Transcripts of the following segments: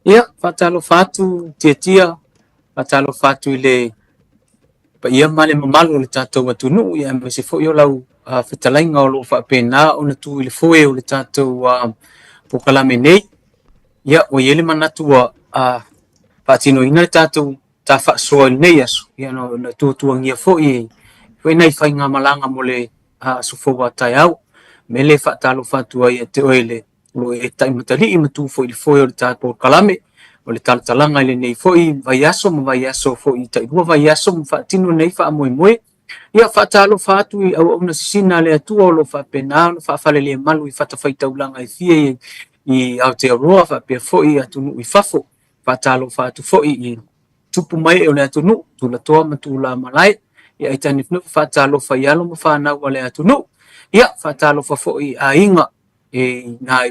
Ia, faatalofa atu Tiatia, faatalofa atu i le paia ma le mamalu o le tatou atunuu, ia aemaise foi o lau fetalaiga o lo o faapena ona tu i le foe o le tatou polokalame nei. Ia, ua i ai le manatu ua faatinoina le tatou ta faasoa i lenei aso, ia na tuatuagia foi foi nai faigamalaga mo le aso fou a taeao. Me le faatalofa atu ai ia te oe le o lo o e taimatalii ma tu foi i le foe o le tatou polokalame o le talatalaga i lenei foi vaiaso ma vaiaso foi tailua vaiaso ma faatino nei faamoemoe. Ia faatalofa atu i auauna sisina a le Atua o lo o faapena ona faafalelemalu i fatafaitaulaga e fia i Aotearoa faapea foi i atunuu i fafo. Faatalofa atu foi i tupu mai o le atunuu, tulatoa ma tulamalae. Ia aitani faatalofa i alo ma fanau a le atunuu. Ia faatalofa foi i aiga e na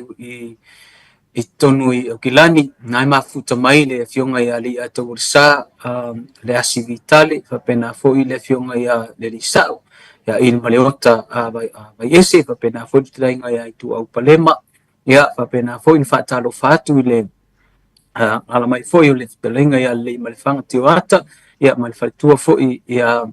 i totonu i Aukilani, na e mafuta mai le afioga ia Leiataualesa le Asi Vitale, faapena foi le afioga ia Lelisao, ia Il Maleota Vaiese, faapena foi le fetalaiga ia Ituau Palema, ia faapena foi le faatalofa atu i le ala mai foi o le fetalaiga ia Leleimalefana Tioata, ia ma le faletua foi ia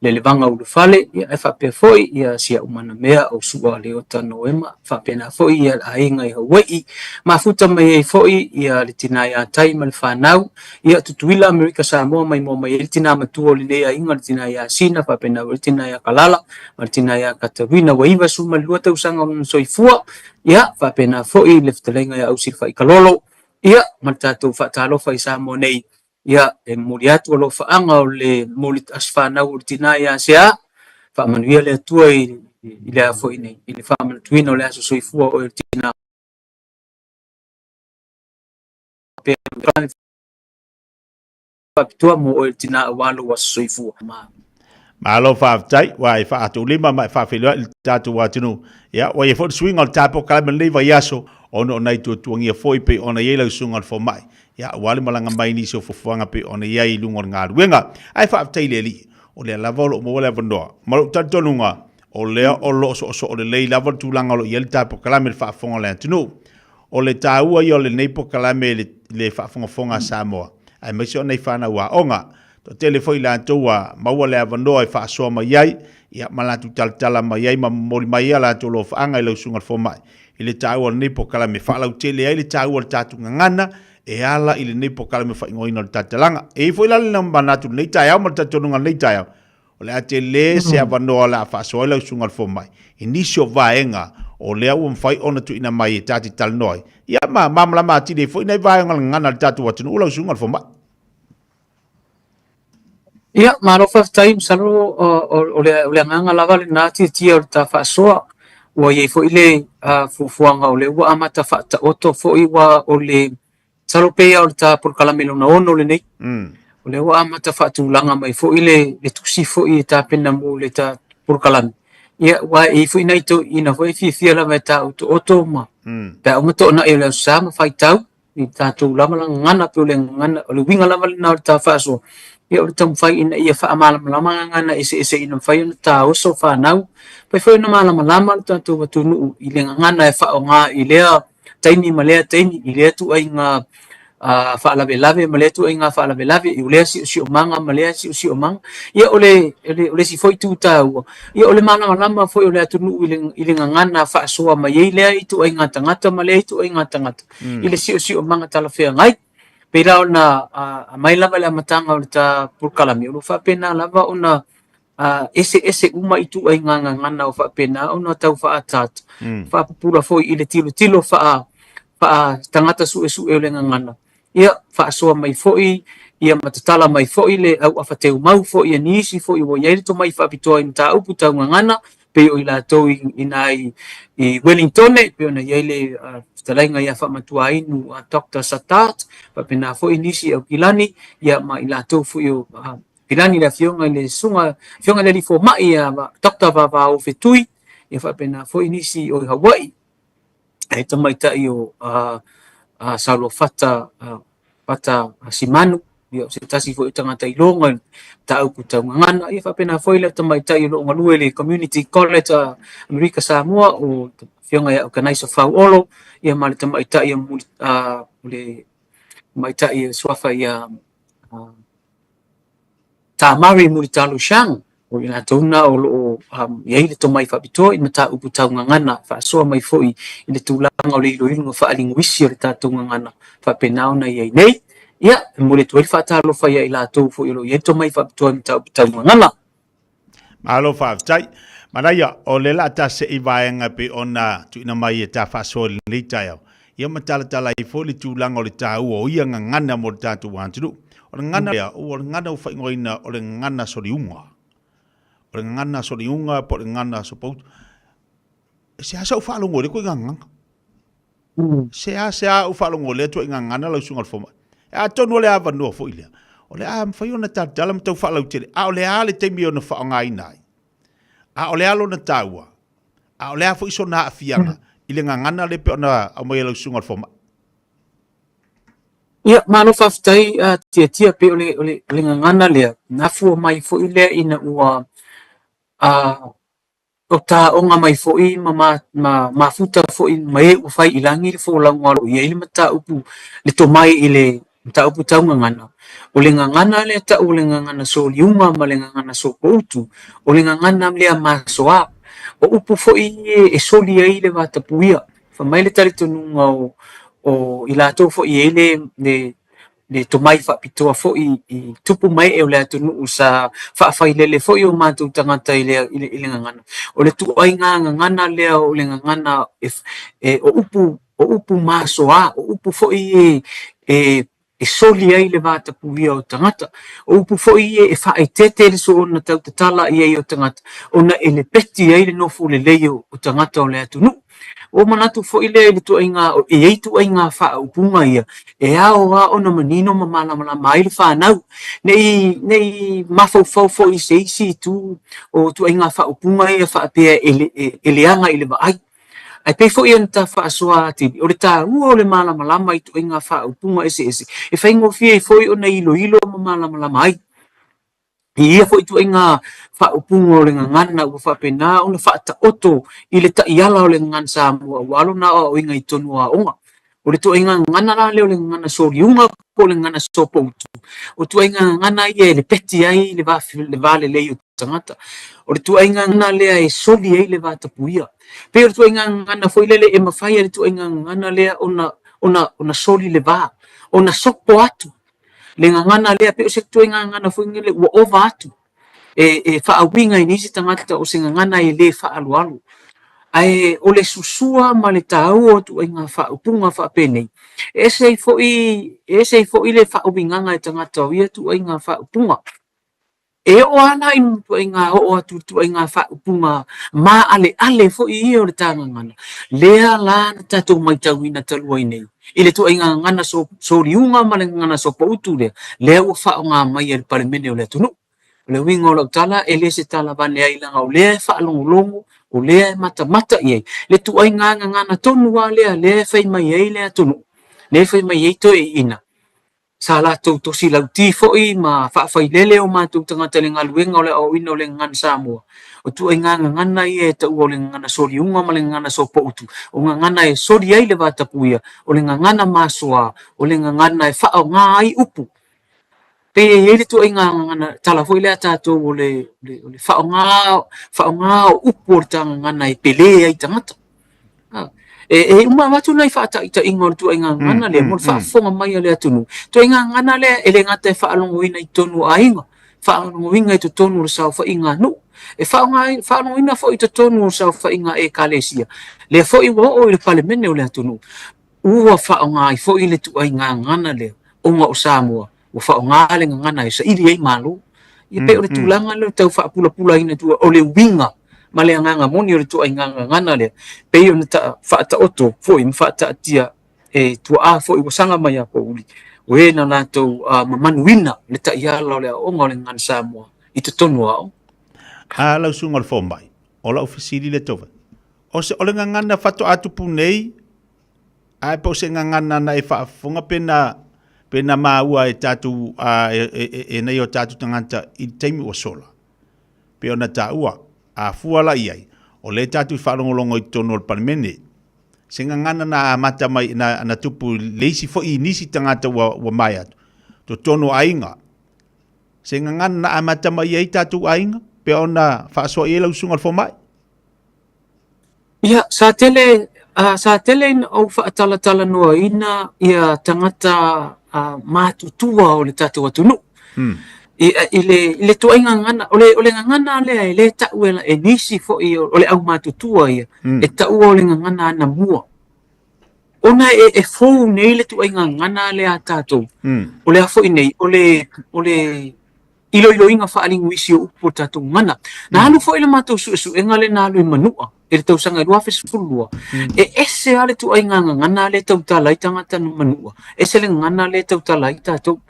Lelevaga Ulufale, ia e faapea foi ia Siaumana Mea o Sua Leota Noema, faapena foi ia le aiga i Hawaii, mafuta mai ai foi ia le tina ia Tai ma le fanau, ia Tutuila Amerika Samoa mai moa mai ai le tina matua o lenei aiga, le tina ia Sina, faapena foi le tina ia Kalala, ma le tina ia Katawina, ua 92 tausaga o lona soifua, ia faapena foi le fetalaiga ia Ausilafaikalolo, ia ma le tatou faatalofa i Samoa nei. Ia, e momoli atu alofaaga o le momoli aso fanau o le tina ia Sea, faamanuia le Atua i le a foi nei, i le faamanatuina o le aso soifua o oe le tina pea faapitoa mo oe le tina aua lou aso soifua. Malo faafetai, ua e faatoulima ma e faafeiloai i le tatou atunuu. Ia, ua i ai foi le suiga o le ta polokalame i lenei vaiaso, ona o nai tuatuagia foi pei ona i ai lau susuga i le fomai. Ia, aua le malaga mai i nisi o fuafuaga pei ona i ai i luga o le galuega. Ae faafetai i le Alii, o lea lava o lo o maua le avanoa. Ma lou talitonuga, o lea o lo o soosoo lelei lava le tulaga o lo o i ai le ta polokalame i le faafofoga a le atunuu. O le taua ia o lenei polokalame i le faafogafoga a Samoa, aemaise o nai fanau aoga. Toatele foi i latou ua maua le avanoa e faasoa mai ai, ia, ma latou talatala mai ai ma momoli mai ai a latou alofaaga i lau Susuga i le Fomai i le taua o lenei polokalame e faalautele ai le taua o le tatou gagana e ala i lenei polokalame faaigoaina o le Talatalaga. E i ai foi la le manatu i lenei taeao ma le talitonuga i lenei taeao, O le a tele se avanoa o le a faasoa ai lau susuga i le fomai i nisi o vaega o lea ua mafai ona tuuina mai e ta te talanoa ai, ia ma malamalama atili ai foi nai vaega o le gagana a le tatou atunuu lau susuga i le fomai. Ia, malo faafetai, masalo o le agaga lava lena tiatia o le ta faasoa. Ua i ai foi le fuafuaga o lea ua amata faataoto foi aua o le Masalo pei lava o le ta polokalame lona ono lenei. O lea ua amata faatulaga mai foi le tusi foi e tapena mo le ta polokalame. Ia, aua e i ai foi nai toeaiina foi e fiafia lava e taotooto ma pe a uma toonai o le Aso Sa ma faitau i tatou lava gagana pei o le gagana, o le uiga lava lena o le ta faasoa. Ia o le taumafai ina ia faamalamalama gagana eseese ina mafai ona taoso fanau, mafai foi ona malamalama le tatou atunuu i le gagana e faaaoga i lea taimi ma lea taimi i lea ituaiga faalavelave ma lea ituaiga faalavelave, i lea siosiomaga ma lea siosiomaga. Ia o le isi foi itu taua, ia o le malamalama foi o le atunuu i le gagana faasoa mai ai lea ituaiga tagata ma lea ituaiga tagata i le siosiomaga talafeagai. Pei la ona aumai lava i le amataga o le ta polokalame, o lo o faapena lava ona eseese uma ituaiga gagana o faapena ona tau faaataata, faapupula foi i le tilotilo faa tagata suesue o le gagana, ia faasoa mai foi ia ma tatala mai foi le auafa teumau foi a nisi foi ua i ai le tomai faapitoa i mataupu tau gagana, pei o i latou i ina i Wellingtone, pei ona i ai le fetalaiga ia Faamatuainu Doctor Satart, faapena foi nisi i Aukilani, ia ma i latou foi o Pilani le afioga i le susuga afioga i le alii fomai ia Doctor Vavao Fetui, ia faapena foi nisi o Hawaii e tamaitai o Saoluafata Fata Simanu, ia o se tasi foi o tagata iloga i le mataupu tau gagana, ia faapena foi le tamaitai o lo o galue i le Community College a Amerika Samoa o le afioga ia Okanaisa Fauolo, ia ma le tamaitai o le tamaitai e suafa ia Tamari Mulitalo Shang, o i latou na o lo o i ai le tomai faapitoa i mataupu tau gagana, faasoa mai foi i le tulaga o le iloiloga faalinguisi o le tatou gagana faapena ona i ai nei. Ia, e momoli atu ai le faatalofa ia i latou foi o lo o i ai le tomai faapitoa i mataupu tau gagana. Malo faafetai. Manaia, o le la ta se'i vaega e pei ona tuuina mai e ta faasoa i lenei taeao, ia ma talatala ai foi le tulaga o le taua o ia gagana mo le tatou atunuu. O le gagana lea, ua o le gagana ua faaigoaina o le gagana soliuga. O le gagana soliuga po o le gagana sopoutu. E seasea ou faalogo i lea ituaiga gagana. Seasea ou faalogo i lea ituaiga gagana lau susuga i le fomai. Atonu o le avanoa foi lea, o le a mafai ona talatala ma tau faalautele, a o le a le taimi e ono faaaogaina ai? A o le a lona taua? A o le a foi sona aafiaga i le gagana lea pei ona aumai e lau susuga i le fomai? Ia, malo faafetai a Tiatia, pei o le, o le, o le gagana lea, na afua mai foi lea ina ua a, o taoga mai foi ma ma mafuta foi ma e ua fai i lagi le folauga o lo o i ai le mataupu, le tomai i le mataupu tau gagana. O le gagana lea tau o le gagana soliuga ma le gagana sopoutu, o le gagana lea masoa. O upu foi ia e soli ai le vatapuia. Fai mai le talitonuga o, o i latou foi e i ai le, le le tomai faapitoa foi i tupu ma ee o le atunuu sa faafailele foi o matou tagata i le, i le, i le gagana. O le tuaiga gagana lea o le gagana e, e, o upu, o upu masoa, o upu foi e, e, e soli ai le vatapuia o tagata. O upu foi ia e faaeteete le soona tautatala i ai o tagata, ona e lepeti ai le nofo lelei o tagata o le atunuu. Ua manatu foi lea i le tuaiga, e i ai ituaiga faaupuga ia e ao lava ona manino ma malamalama ai le fanau, ne i, ne i mafaufau foi i se isi itu o ituaiga faaupuga ia faapea e, e, e leaga i le vaai. Ae pei foi ona ta faasoa atili, o le taua o le malamalama i ituaiga faaupuga eseese, e faigofie ai foi ona iloilo ma malamalama ai. I ia foi ituaiga faaupuga o le gagana ua faapena ona faataoto i le taiala o le gagana Samoa aua lona aoaoina i totonu o aoga. O le ituaiga gagana la lea o le gagana soliuga po o le gagana sopoutu, o ituaiga gagana ia e lepeti ai le va, le va lelei o tagata. O le ituaiga gagana lea e soli ai le vatapuia. Pei o le ituaiga gagana foi lele e mafai e le ituaiga gagana lea ona, ona, ona soli le va, ona sopo atu le gagana lea, pei o se ituaiga gagana foi lele ua ova atu e, e faauiga i nisi tagata o se gagana e le faaaloalo. Ae o le susua ma le taua o ituaiga faaupuga faapenei, e ese ai foi, e ese ai foi le faauigaga e tagata o ia ituaiga faaupuga. E oo lava la i ituaiga oo atu i ituaiga faaupuga maaleale foi ia o le ta gagana, lea la na tatou matauina talu ai nei i le ituaiga gagana soliuga ma le gagana sopoutu lea, lea ua faaaoga mai e le Palemene o le atunuu. O le uiga o lau tala, e le se tala avane ai leaga o lea e faalogologo, o lea e matamata i ai le ituaiga gagana tonu lava lea, lea e fai mai ai le atunuu, lea e fai mai ai toeaiina. Sa latou tosi lauti foi ma faafailele o matou tagata i le galuega o le aoaoina o le gagana Samoa. O ituaiga gagana ia e taua o le gagana soliuga ma le gagana sopoutu, o gagana e soli ai le vatapuia, o le gagana masoa, o le gagana e faaaoga ai upu. Pei e i ai le ituaiga gagana tala foi lea a tatou o le, o le faaaoga, faaaoga o upu o le ta gagana e pele ai tagata. E, e uma avatu nai faataitaiga o le ituaiga gagana lea mo le faafofoga mai a le atunuu. Ituaiga gagana lea e le gata e faalogoina i totonu o aiga, faalogoina i totonu o le saofaiga a nuu, e faalogoina foi i totonu o le saofaiga a Ekalesia. Lea foi ua oo i le Palemene o le atunuu, ua faaaoga ai foi le ituaiga gagana lea ona o Samoa ua faaaoga le gagana e saili ai malo. Ia pei o le tulaga lea o le tau faapulapulaina atu o le uiga ma le agaga moni o le ituaiga gagana lea, pei ona faataoto foi ma faataatia e tuaa foi ua saga mai ia Pouli, o e na latou mamanuina le taiala o le aoaoga o le gagana Samoa i totonu o aoga. A lau susuga o le fomai, o lau fesili lea tau fai, o se o le gagana faatoa tupu nei Ae po o se gagana na e faafofoga pe na, pe na maua e tatou, a, e, e, e, e nei o tatou tagata i le taimi ua sola. Pei ona taua, a fua la i ai, o lea tatou i faalogologo i totonu o le Palemene. Se gagana na amata mai na, na tupu i le isi foi i nisi tagata ua, ua mae atu. Totonu o aiga. Se gagana na amata mai ai tatou aiga, pe ona faasoa i ai lau susuga i le fomai. Ia, sa tele, sa tele ina ou faatalatalanoaina ia tagata matutua o le tatou atunuu. I, i le, i le tuaiga gagana, o le, o le gagana lea e le tau e, e nisi foi o le aumatutua ia, e taua o le gagana anamua. Ona e, e fou nei le tuaiga gagana lea a tatou, o le a foi nei, o le, o le iloiloina faalinguisi o upu o le tatou gagana. Na alu foi le matou suesuega lea na alu i Manua i le tausaga e 2012, e ese lava le ituaiga gagana lea e tautala ai tagata Manua, ese le gagana lea e tautala ai tatou.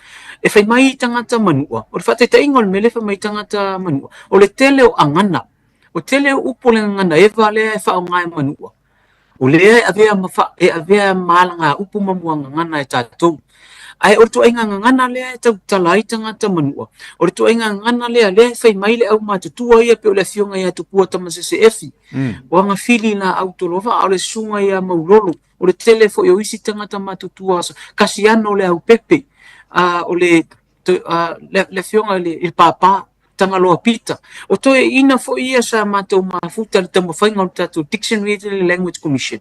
E fai mai tagata Manua, o le faataitaiga o le mea lea e fai mai tagata Manua, o le tele o agana, o le tele o upu o le gagana eva lea e faaaoga e Manua, O lea e avea ma fa, e avea ma alagaupu ma muagagana e tatou. Ae o le ituaiga gagana lea e tautala ai tagata manua, o le ituaiga gagana lea, lea e fai mai le aumatutua ia pei o le afioga ia Tupua Tamasese Efi, o Agafili Laau Tolova, a o le susuga ia Maulolo, o le tele foi o isi tagata matutua, Kasiano Leaupepe, a o le le afioga i le Papa, Tagaloa Pita. O toeaiina foi ia sa matou mafuta i le taumafaiga o le tatou Dictionary to the Language Commission.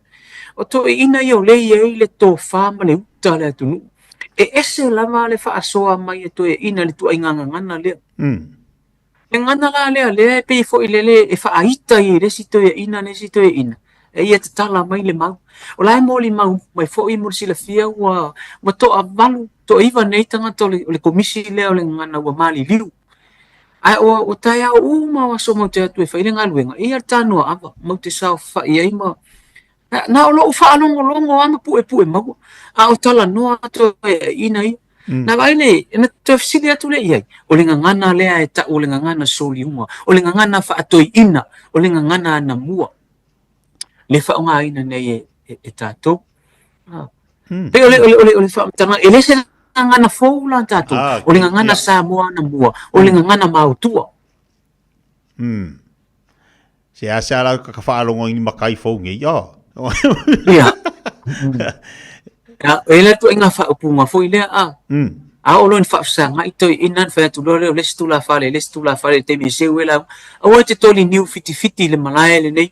O toeaiina ia o lea e i ai le tofa ma le uta a le atunuu. E ese lava le faasoa mai a toeaiina i le ituaiga gagana lea. Le gagana la lea, lea e pei foi lele e faaita i le isi toeaiina le isi toeaina, e ia tatala mai le mau. O la e molimau mai foi mo le silafia ua toavalu, toaiva nei tagata o le komisi lea o le gagana ua maliliu. Ae o taeao uma o aso matou te o atu e fai le galuega, e i ai le tanoa ava, matou te saofai ai ma Na o lou faalogologo lava ma puepue maua, a o talanoa toeaiina ia. Na vaai le, na toe fesili atu lea i ai, o le gagana lea e tau o le gagana soliuga, o le gagana faatoeaina, o le gagana anamua, le faaaogaina nei e, e, e tatou. Pei o le, o le, o le, o le faamatalaga, e le se gagana fou la tatou, o le gagana Samoa anamua, o le gagana maotua. Se a se ala ka whaalogo i ni makai fou nei. Oh. Ia. Ia, e le atu ai ngā whaopunga foi lea a. A o loa ni whaafesanga i toi ina ni whai atu loa lea o le isi tulafale, le isi tulafale i taimi e seu e lau. Aua e te toli niu whitiwhiti i le malae lenei.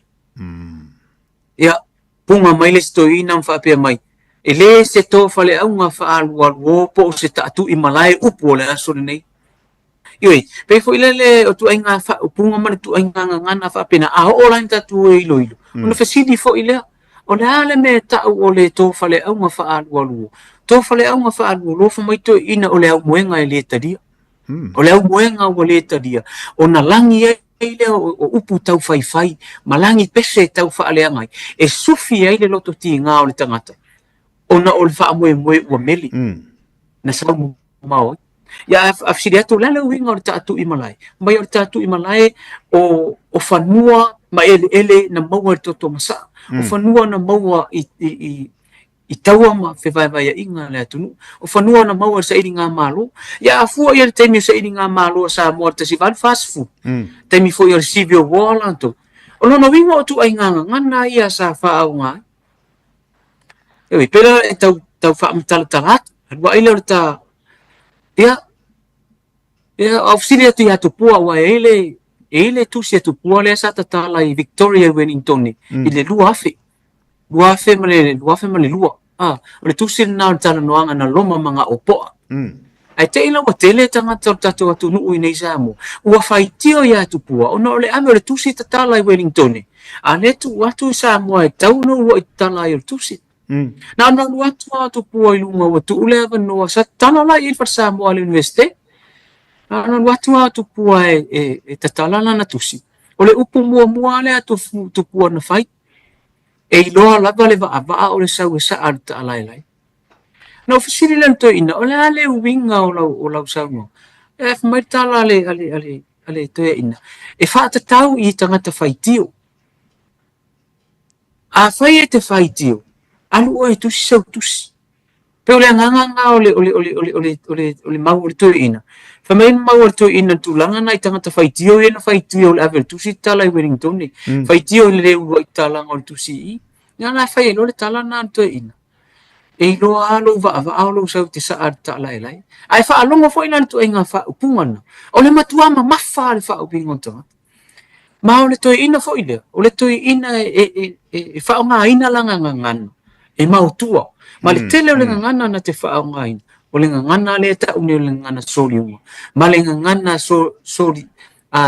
Ia, punga mai le isi toeaina ma faapea mai, E le se tō faleauga faaalualuō po o se taatū i malae upu o le aso lenei. Ioe, pei foi lele o ituaiga faaupuga ma le ituaiga gagana faapena, a oo la ina tatou e iloilo, ona fesili foi lea, o le a le mea e tau o le tō faleauga faaalualuō? Tō faleauga faaalualuō fai mai toeaiina o le aumoega e le talia. O le aumoega ua le talia, ona lagi ai lea o upu tau faifai ma lagi pese tau faaleaga ai, e sufi ai le loto tiga o le tagata, ona o le faamoemoe ua meli, na sau mamao ai. Ia, a fesili atu, o le a le uiga o le taatui malae? Mai o le taatui malae o, o fanua ma eleele na maua i le toto masaa, o fanua na maua i, i, i, i taua ma fevaevaeaiga a le atunuu. O fanua na maua i le sailiga Malo. Ia a fua i ai le taimi o sailiga Malo a Samoa i le 1840, taimi foi o le Civil War latou. O lona uiga o ituaiga gagana ia sa faaaoga ai. Ioe, pei la e tau, tau faamatalatala atu, alu ai lea o le ta, ia, ia, a fesili atu ia Tupua, aua e i ai le, e i ai le tusi a Tupua lea sa tatala i Victoria i Wellington i le 2000. 2000 ma le 2002. Ah, o le tusi lena o le talanoaga na loma ma ngā opoa. Ae te i la ua tele tagata o le tatou atunuu i nei Samoa, ua faitio iā Tupua ona o le ave o le tusi tatala i Wellingtone, a lea tuu atu i Samoa e tatau ona uluai tatala ai o le tusi. Na ona alu atu lava o Tupua i luga ua tuu le avanoa, sa tatala la i ai le Fale Samoa a le Iunivesite. Na ona alu atu lava o Tupua e, e, e tatala lana tusi. O le upu muamua lea a Tupua na fai, E iloa lava le vaavaa o le sau e saa i le taalaelae. Na ou fesili lea i le toeaina, o le a le uiga o lau, o lau saunoaga? Ae fai mai le tala a le, a le, a le, a le toeaina, e faatatau i tagata faitio. Afai e te faitio, alu oe e tusi sau tusi. Pei o le agaga lena o le, o le, o le, o le, o le, o le, o le mau o le toeaina. Fai mai le mau a le toeaina i le tulaga lena i tagata faitio ia na faitio i le ave o le tusi tatala i Wellington. Faitio i le le uluai tatalaga o le tusi i i. Ia la e fai ai loa le tala lena a le toeaina, e iloa lava lou vaavaa o lou sau i te saa i le taalaelae. Ae faalogo foi la i le ituaiga faaupuga lena, o le matua mamafa lava o le faauiga o le tagata. Ma o le toeaina foi lea, o le toeaina e faaaogaina lana gagana e maotua. Ma le tele o le gagana na te faaaogaina, o le gagana lea e tau nei o le gagana soliuga, ma le gagana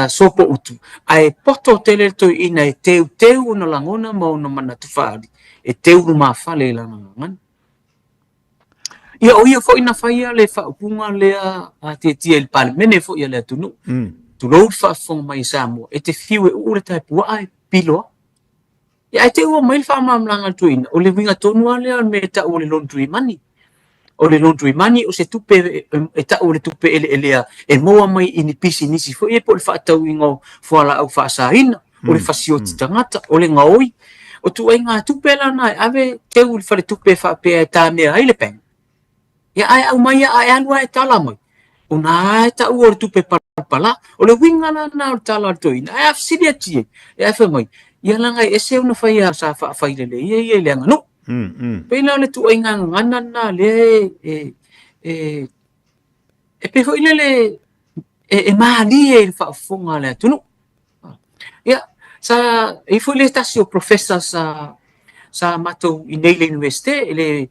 sopoutu, ae poto tele le toeaina e teuteu ona lagona ma ona manatu faaali e teu lumafale i lana gagana. Ia o ia foi na faia le faaupuga lea a Tietia i le Palemene foi a le atunuu. Tulou le faafofoga mai a Samoa, e te fiu e uu le tae puaa e pilo lava. Ia ae te i ua mai le faamalamalamaga a le toeaina, o le uiga tonu lava lea o le mea e tau o le laundry money. O le laundry money o se tupe e tau o le tupe eleelea e maua mai i ni pisinisi foi ia po o le faatauina o fualaau faasaina, o le fasioti tagata, o le gaoi. O ituaiga tupe la na e ave teu i le faletupe faapea e tamea ai le bank. Ia ae aumai ae alu lava e tala mai, o na e taua o le tupe palapala. O le uiga la lena o le tala a le toeaina, ae a fesili atu i ai, ae fai mai, ia leaga e ese ona fai a sa faafailele ia ia i le aganuu. Pei la o le ituaiga gagana lena lea e pei foi lele e malie i le faafofoga a le atunuu. Ia, sa i ai foi le tasi o professor sa matou i inei i le Iunivesite, i le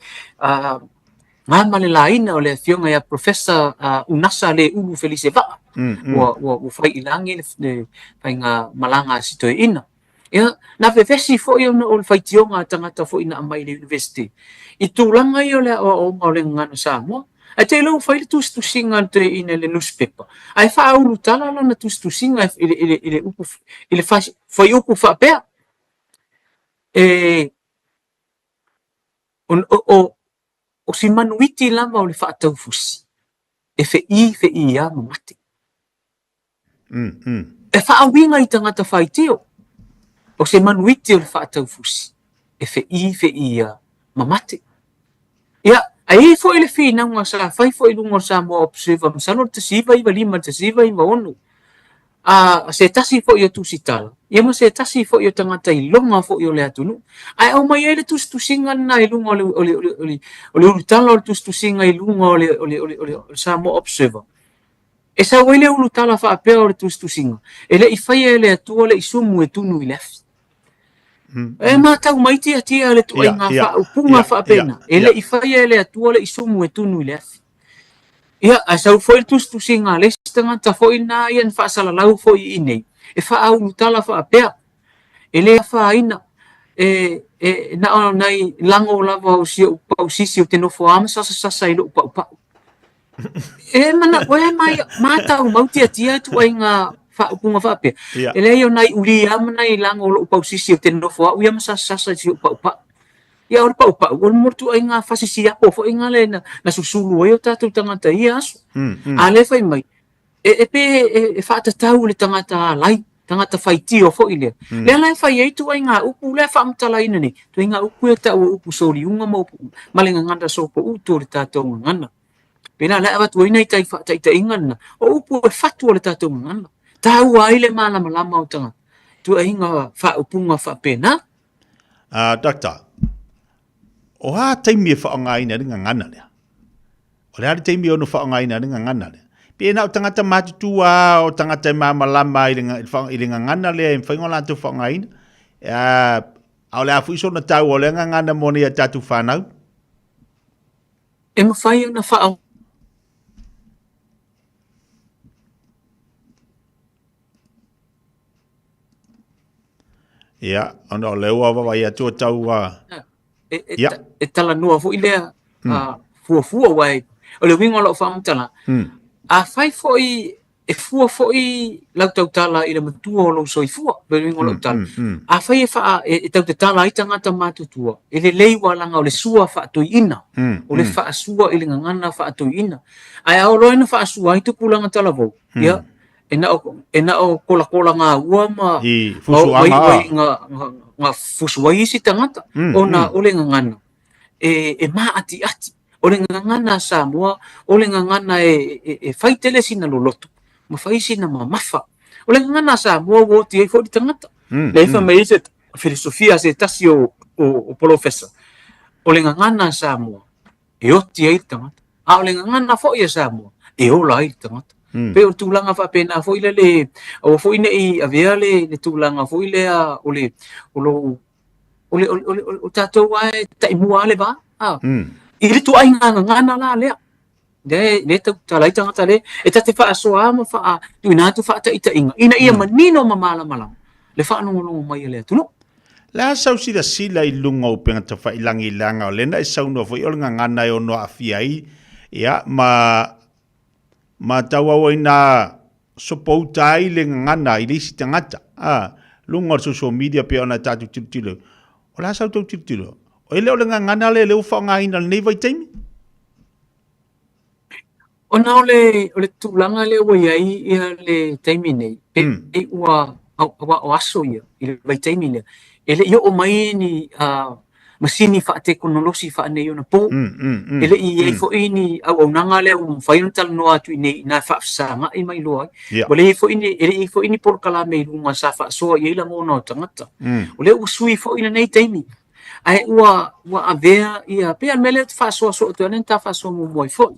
na ma le laina o le afioga ia Professor Unasa Leulu Felise Vaa, ua fai i lagi le faiga malaga a si toeaina. Ia, na vevesi foi ona o le faitioga a tagata foi na aumai i le Iunivesite i tulaga ia o le aoaoga o le gagana Samoa. Ae te iloa ua fai le tusitusiga a le toeaina i le nusipepa, ae faaulutala lana tusitusiga i le upu, i le fuaiupu faapea, e, o si manuiti lava o le faataufusi, e feʻī feʻī lava ma mate. E faauiga i tagata faitio, o se manuiti o le faataufusi, e feʻī feʻī lava ma mate. Ia, a i ai foi le finauga sa fai foi i luga o le Samoa Observer masalo o le 1995 i le 1996, a se tasi foi o tusitala, ia ma se tasi foi o tagata iloga foi o le atunuu, ae aumai ai le tusitusiga lena i luga o le, o le, o le, o le, o le ulutala o le tusitusiga i luga o le, o le, o le, o le Samoa Observer. E sau ai le ulutala faapea o le tusitusiga, e le i faia e le Atua le isumu e tunu i le afi. E matau mai tiatia le ituaiga faaupuga faapena, e le i faia e le Atua le isumu e tunu i le afi. Ia, ae sau foi le tusitusiga a le isi tagata foi lena ia na faasalalau foi i inei, e faaulutala faapea, e le afaina, e, e na o nai lago lava o si ou pausisi ou te nofo lava ma sasasasa i lou paupau. E mana, e mai, matau mau tiatia ituaiga faaupuga faapea. E leai o nai uli lava ma nai lago o lou pausisi ou te nofo au ia ma sasasa i si ou paupau. Ia o le paupau, o le mo le ituaiga fasisiapo foi lea na susulu ai o tatou tagata i ia aso. A lea fai mai, e pe e faatatau i le tagata alai, tagata faitio foi lea. Lea la e fai ai ituaiga upu lea e faamatalaina nei, ituaiga upu ia e tau o upu soliuga ma upu ma le gagana sopoutu o le tatou gagana. Pēlā la e avatu ai nai tai faataitaiga lena, o upu e fatu o le tatou gagana. Taua ai le malamalama o tagata, ituaiga faaupuga faapena. Doctor, o a taimi e faaaogaina ai le gagana lea? O le a le taimi e ono faaaogaina ai le gagana lea? Pe na o tagata matutua lava, o tagata e malamalama i le, i le gagana lea e mafai ona latou faaaogaina. A o le a foi sona taua o lea gagana mo nei a tatou fanau? E mafai ona faaaoga. Ia, ona o lea ua vaavaai atu o tau a... E, e, yeah. e talanoa foi lea fuafua aua e, o le uiga o lau faamatalaga, afai foi e fua foi lau tautala i le matua o lou soifua, le uiga o lau tala, afai e, faa, e, e tautatala ai tagata matutua, e lelei ua leaga o le sua faatoeaina, o le faasua i le gagana faatoeaina. Ae a oo loa ina faasua ai tupulaga talavou, ia, e na o, e na o kolakola gaua ma I fusuaga ma, nga, nga, nga fusu ai isi tagata ona o le gagana e, e maatiati. O le gagana a Samoa, o le gagana e, e, e fai tele sina loloto, ma fai sina mamafa. O le gagana a Samoa ua oti ai foi le tagata. Lea fai mai ai se, filosofia a se tasi o, o, o polofesa, o le gagana a Samoa e oti ai le tagata, a o le gagana foi a Samoa e ola ai le tagata. Pei o le tulaga faapena foi lele, aua foi ne i avea le, le tulaga foi lea o le, o lou, o le, o le, o le, o tatou lava e taimua lava le va, a. I le ituaiga gagana la lea, lea e tautala ai tagata lea, e ta te faasoa lava ma faa, tuuina atu faataitaiga, ina ia manino ma malamalama le faalogologo mai a le atunuu. O le a sau silasila i luga o upega tafailangi leaga o lea na e saunoa foi o le gagana e ono aafia ai ia ma ma tauauaina sopouta ai le gagana i le isi tagata a luga o le social media pei ona tatou tilotilo. O le a sau tou tilotilo? E le o le gagana lea lea ua faaaogaina i lenei vaitaimi? Ona o le, o le tulaga lea ua i ai ia le taimi nei, pei ua, aua o aso ia i le vaitaimi lea, e le i oo mai ni masini faatekonolosi faaneionapo, e le i i ai foi ni auaunaga lea ua mafai ona talanoa atu i inei ina e faafesagai ma iloa ai. Ua leai foi ni, e le i i ai foi ni polokalame i luga sa faasoa i ai lagona o tagata. O lea ua sui foi lenei taimi. Ae ua, ua avea ia, pei lava o le mea lea ou te faasoa soo atu ai, lea na ta faasoa muamua ai foi.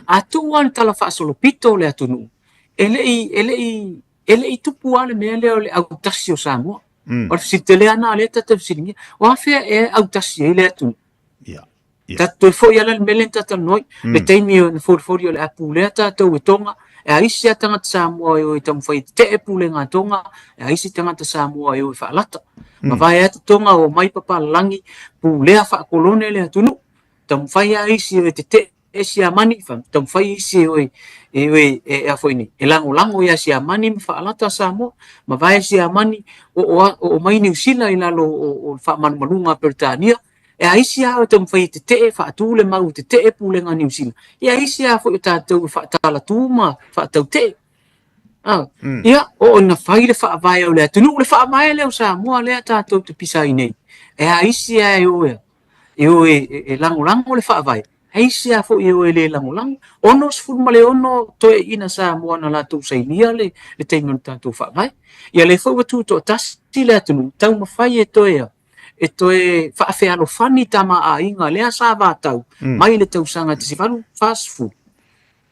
A tuu lava le tala faasolopito o le atunuu, e le i, e le i, e le i tupu lava le mea lea o le autasi o Samoa. O le fesili tele lava lena o lea ta te fesiligia, o afea ea e autasi ai le atunuu? Ta te toe foi lava la i le mea lea na ta talanoa ai, le taimi na folifoli o le a pulea tatou e Tonga, e a isi lava tagata Samoa e o e taumafai e tetee pulega a Tonga, e a isi tagata Samoa e o e faalata. Mavae atu Tonga, omai papalagi, pulea faakolone le atunuu, taumafai lava isi e o e tetee Siamani, taumafai isi e o e, e, o e, e, a foi nei, e lagolago ia Siamani ma faalata Samoa, mavae Siamani, oo, oo mai Niu Sila i lalo o, o le faamalumaluga a Peretania, E a isi lava o taumafai e tetee, faatu le mau e tetee pulega a Niu Sila, e a isi lava foi o tatou e faatalatū ma faatautee. Ah, ia, oo ina fai le faavae o le atunuu, le faavae lea o Samoa lea tatou te pisa ai nei. E a isi lava e o e, e o e, e, e lagolago le faavae, e isi lava foi e o e le lagolago. 66 toeaiina Samoa na latou sainia le, le taimi o le tatou faavae. Ia lea foi ua tutoatasi le atunuu, taumafai e toe e toe faafealofani tama a aiga lea sa vatau mai le tausaga 1840.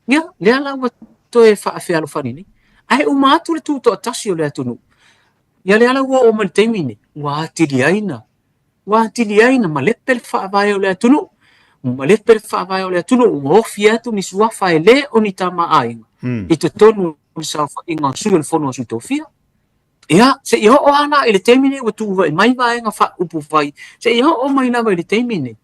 Ia, lea la ua toe faafealofani nei. Ae uma atu le tutoatasi o le atunuu. Ia lea la ua oo mai le taimi nei, ua atili ai na, ua atili ai na malepe le faavae o le atunuu. Ua malepe le faavae o le atunuu, ua ofi atu ni suafa e le o ni tama a aiga i totonu o le saofaiga o sui o le Fono a Sui Tofia. Ia, seia oo lava la i le taimi nei ua tulai mai vaega faaupufai, seia oo mai lava i le taimi nei,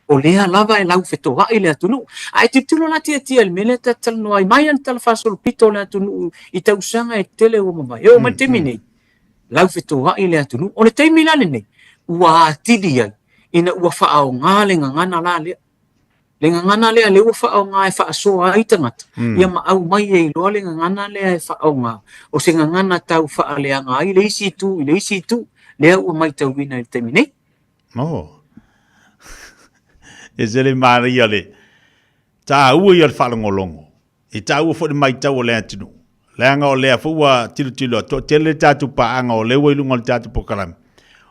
o lea lava e laufetoai le atunuu. Ae tilotilo la Tiatia i le mea lea ta te talanoa ai, mai lava i le talafaasolopito o le atunuu i tausaga e tele ua mavae, e oo mai i le taimi nei, laufetoai le atunuu. O le taimi la lenei, ua atili ai ina ua faaaoga le gagana la lea. Le gagana lea lea ua faaaoga e faasoa ai tagata, ia ma aumai ai loa le gagana lea e faaaoga, o se gagana tau faaleaga ai le isi itu i le isi itu, lea ua matauina i le taimi nei. Oh. E se le manaia le taua ia o le faalogologo. E taua foi le matau o le atunuu. Leaga o lea foi ua tilotilo atu, toatele le tatou paaga o lea ua i luga o le tatou polokalame,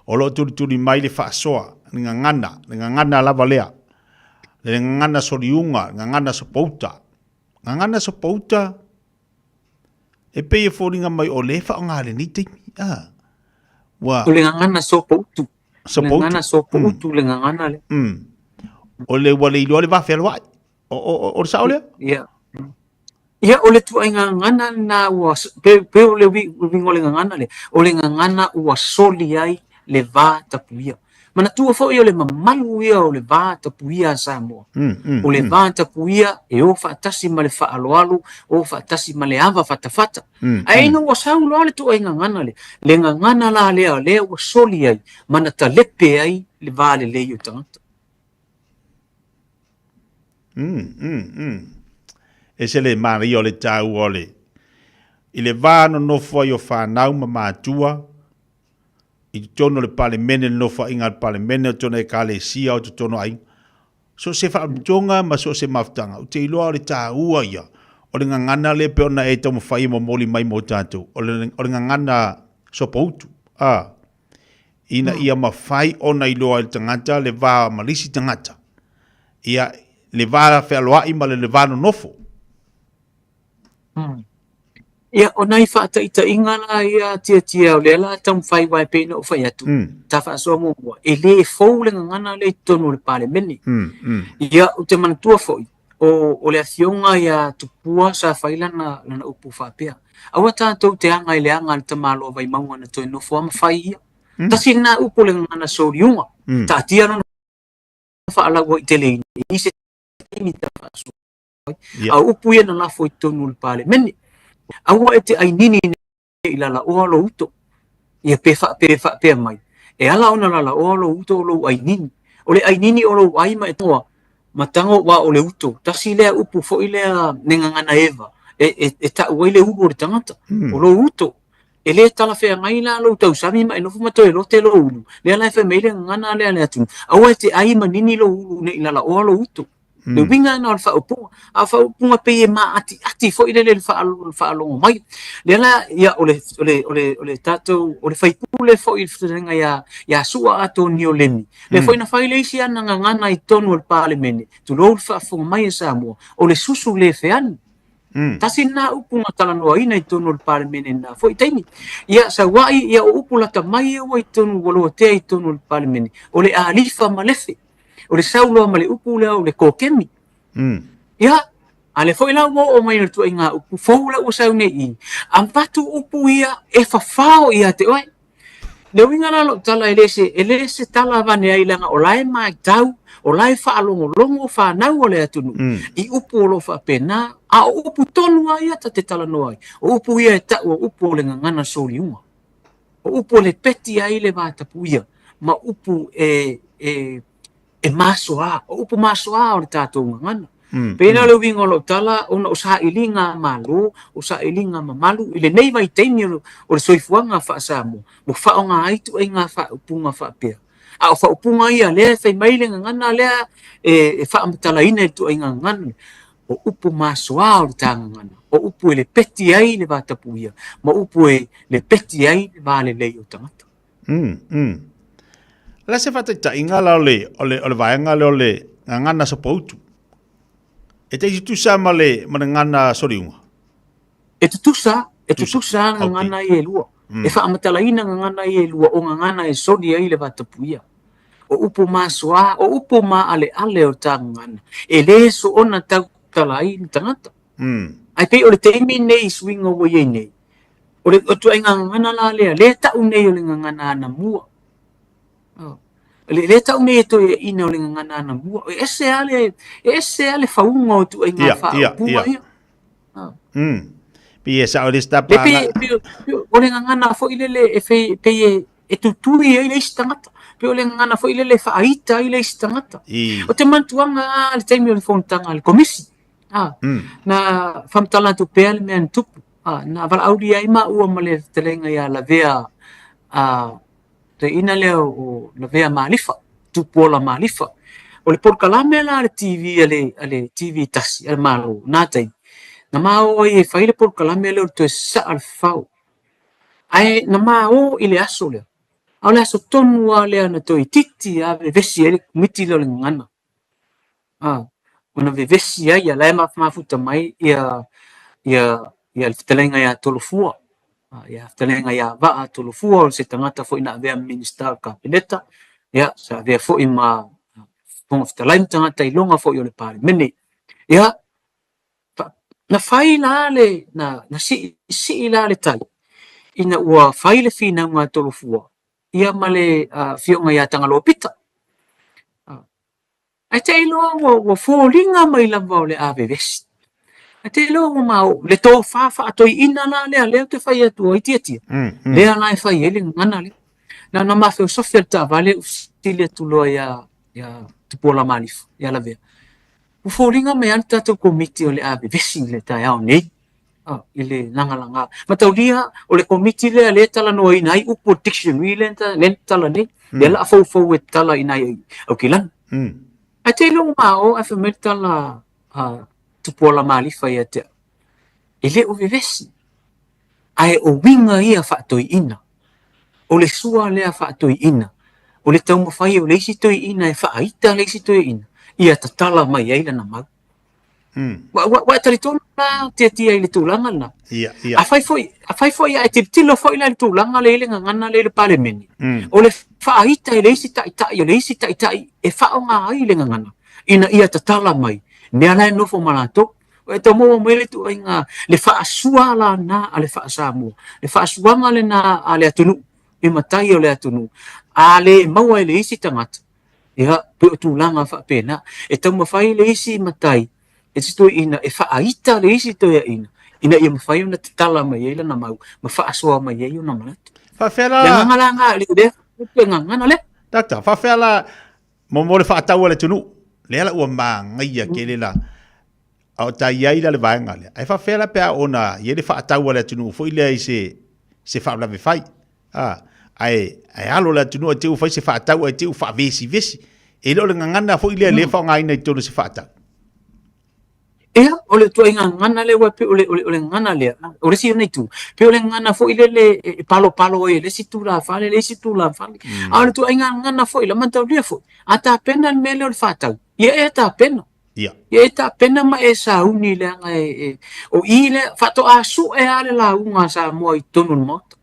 o lo o tulituli mai le faasoa, le gagana, le gagana lava lea, le gagana soliuga, le gagana sopouta. Gagana sopouta, e pei e foliga mai o lea e faaaoga i lenei taimi. Ah, ua... O le gagana sopoutu. Sopoutu. Le gagana sopoutu, le gagana lea. O le ua le iloa le va fealoai. O, o, o, o le sao lea? Ia. Ia, o le tuaiga gagana lena ua, pe, pe o le uiga o le gagana lea, o le gagana ua soli ai le va tapuia. Manatua foi o le mamalu ia o le va tapuia a Samoa. O le va tapuia e o faatasi ma le faaaloalo, o faatasi ma le ava fatafata. Ae ina ua sau loa le tuaiga gagana lea, le gagana la lea, lea ua soli ai ma na talepe ai le va lelei o tagata. Ese le manaia o le taua o le i le va nonofo ai o fanau ma matua i totonu o le Palemene, le nofoaiga a le Palemene, o totonu o Ekalesia, o totonu o aiga. So o se faalapotopotoga ma so o se mafutaga, ou te iloa o le taua ia o le gagana lea pei ona e taumafai e momoli mai mo tatou, o le, o le gagana sopoutu. A. ina ia mafai ona iloa e le tagata le va ma le isi tagata, ia, le va fealoai ma le va nonofo. Ia, o nai faataitaiga la ia Tiatia o lea la taumafai aua e pei ona ou fai atu, ta faasoa muamua, e le fou le gagana lea i totonu o le Palemene. Ia, ou te manatua foi, o le afioga ia Tupua sa fai lana upu faapea, aua tatou te aga i le aga a le tamaloa Vaimauga na toe nofo lava ma fai ia. Tasi lena upu o le gagana soliuga, taatia lona faalauaiteleina i se taimi ta faasoa ai. A o upu ia na lafo i totonu o le Palemene. Aua e te ainini i lalaoa lou uto. Ia pe pe faapea mai, e ala ona lalaoa lou uto o lou ainini. O le ainini o lou ai ma e toa, ma tago aua o le uto. Tasi lea upu foi lea le gagana eva, e tau ai le ulu o le tagata, o lou uto. E le talafeagai la lou tausami ma e nofo ma toe lote lou ulu. Lea la e fai mai ai le gagana lea a le atunuu, aua e te ai ma nini lou ulu ne i lalaoa lou uto. Le uiga lena o le faaupuga. A o faaupuga pei e maatiati foi lele i le faalogo mai. Lea la, ia, o le, o le, o le, o le tatou, o le faipule foi i le fetalaiga ia, ia Su'a Atonio Lemi, lea foi na fai le isi ana gagana i totonu o le Palemene, tulou le faafofoga mai a Samoa, o le susu le feani. Tasi lena upu na talanoaina i totonu o le Palemene i lena foi taimi. Ia, saua'i, ia, o upu lata mai ia ua i totonu, ua lotea i totonu o le Palemene, o le alifa ma lefe. O le sauloa ma le upu lea o le kokemi. Ia, a lea foi la ua oo mai le ituaiga upu fou la ua sau nei i i, avatu upu ia e fafao ia te oe. Le uiga la o lau tala, e le se, e le se tala avane ai leaga o la e matau, o la e faalogologo fanau a le atunuu i upu o lo o faapena, a o upu tonu lava ia ta te talanoa ai. O upu ia e tau o upu o le gagana soliuga. O upu e lepeti ai le vatapuia ma upu e, e, e masoa, o upu masoa o le tatou gagana. Pei la o le uiga o lau tala, ona o sailiga a Malo, o sailiga mamalu i lenei vaitaimi o le soifuaga faa-Samoa, ua faaaoga ai ituaiga faaupuga faapea. A o faaupuga ia lea e fai mai le gagana lea e faamatalaina i le ituaiga gagana, o upu masoa o le ta gagana, o upu e lepeti ai le vatapuia, ma upu e lepeti ai le va lelei o tagata. O le a se faataitaiga la o le, o le, o le vaega lea o le gagana sopoutu? E tai tutusa ma le, ma le gagana soliuga? E tutusa, e tutusa gagana ia e lua. E faamatalaina gagana ia e lua o gagana e soli ai le vatapuia. O upu masoa, o upu maaleale o ta gagana, e le soona tautala ai le tagata. Ae pei o le taimi lenei i suiga ua i ai nei, o le ituaiga gagana la lea, lea e tau nei o le gagana anamua. Oh. Le, lea tau nei e toeaiina o le gagana anamua. E ese lava le, e ese lava le fauga o ituaiga faaupuga ia. Pei e sao le stapa. Le pei, pei, pei, o le gagana foi lele e fei, pei e, e tutui ai le isi tagata. Pei o le gagana foi lele e faaita ai le isi tagata. O te manatuaga lava le taimi o le fonotaga a le Komisi. Na faamatala atu pea le mea na tupu. Na valaaulia ai maua ma le fetalaiga ia Lavea, toeaina lea o Lavea Malifa, Tupuola Malifa. O le polokalame la a le TV a le, a le TV tasi a le Malo, na taimi, na ma o ai e fai le polokalame lea o le toe sasaa le fafao. Ae na ma o i le aso lea, a o le aso tonu lava lea na toeitiiti lava vevesi ai le Komiti lea o le Gagana. Ona vevesi ai, ia la e mafuta mai ia ia ia le fetalaiga ia Tolofua, ia fetalaiga ia Vaa Tolofua, o se tagata foi na avea ma Minisita o le Kapeneta, ia sa avea foi ma Fofoga Fetalai ma tagata iloga foi o le Palemene. Ia, na fai la le, na, na siisii la le tai ina ua fai le finauga a Tolofua ia ma le afioga ia Tagaloa Pita. Ae te iloa ua, ua foliga mai lava o le a vevesi. Ae te iloa ua ma o, le tofa faatoeaina la lea, lea ou te fai atu ai Tiatia, lea la e fai ai le gagana lea. Na ona mafiosofia le taavale ou fesili atu loa ia, ia Tupuola Malifa, ia Lavea, ua foliga mai lava le tatou Komiti o le a vevesi i le taeao nei. i le lagalaga. Mataulia, o le Komiti lea lea e talanoaina ai upu o le dictionary lea na tala nei, lea la a foufou e tala i nai Aukilani. Ae te iloa ua ma o ae fai mai le tala a Tupuola Malifa ia te au, e le o vevesi, ae o uiga ia faatoeaina. O le sua lea faatoeaina, o le taumafai o le isi toeaina e faaita le isi toeaina, ia tatala mai ai lana mau. Ua e talitonu la Tiatia i le tulaga lena? Ia, ia. Afai foi a e tilotilo foi la i le tulaga lea i le gagana lea i le Palemene, o le faaita e le isi taitai o le isi taitai e faaaoga ai le gagana ina ia tatala mai mea la e nofo ma latou. Ua e tau maua mai le ituaiga, le faasua la lena a le faa-Samoa, le faasuaga lena a le atunuu i matai o le atunuu, a le maua e le isi tagata, ia, pei o tulaga faapena. E taumafai le isi matai, le isi toeaina e faaita le isi toeaina ina ia mafai ona tatala mai ai lana mau ma faasoa mai ai ona manatu. Faafefea la? Le agaga la lena, le lea le gagana lea. Doctor, faafefea la mo le faatau a le atunuu? Lea la ua manaia tele la a o ta i ai la le vaega lea. Ae faafefea la pe a ona i ai le faatau a le atunuu foi lea i se se faalavelave fai? A, ae, ae alo le atunuu ae te i ua fai se faatau ae te i ua faavesivesi. E le o le gagana foi lea lea e faaaogaina i totonu o se faatau. Ia, o le ituaiga gagana lea ua pei o le, o le, o le gagana lea, o le isi ona itu, pei o le gagana foi lele e palopalo ai e le isi tulafale, le isi tulafale. A o le ituaiga gagana foi la, mataulia foi, a tapena le mea lea o le faatau, ia e tapena. Ia. Ia e tapena ma e sauni leaga e, e, o i lea, faatoa sue lava le lauga a Samoa i totonu o le Maota.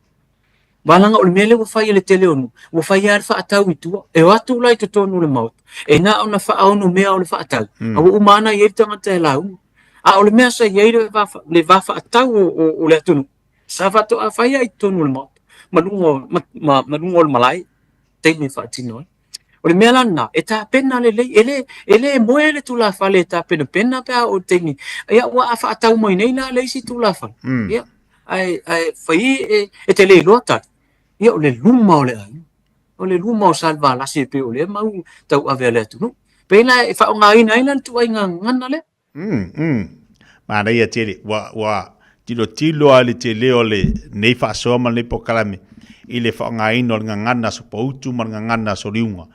Leaga o le mea lea ua fai e le tele o nuu, ua fai lava le faatau i tua. E o atu la i totonu o le Maota, e na ona faaonomea o le faatau, a ua uma lava ona i ai le tagata e lauga. A o le mea sa i ai le va, le va faatau o, o, o le atunuu, sa faatoa fai lava i totonu o le Maota, ma luga o, ma, ma, ma luga o le malae, taimi e faatino ai. O le mea la lena, e tapena lelei, e le, e le moe le tulafale e tapenapena pe a oo i le taimi, ia ua a faatau mai nei la le isi tulafale, ia, ae, ae fai e, e te le iloa tali, ia o le luma o le aiga, o le luma o Salevalasi e pei o lea mau tauave a le atunuu. Pei la e faaaogaina ai la le ituaiga gagana lea. Manaia tele. Ua, ua tilotilo lava i le tele o lenei faasoa ma lenei polokalame i le faaaogaina o le gagana sopoutu ma le gagana soliuga.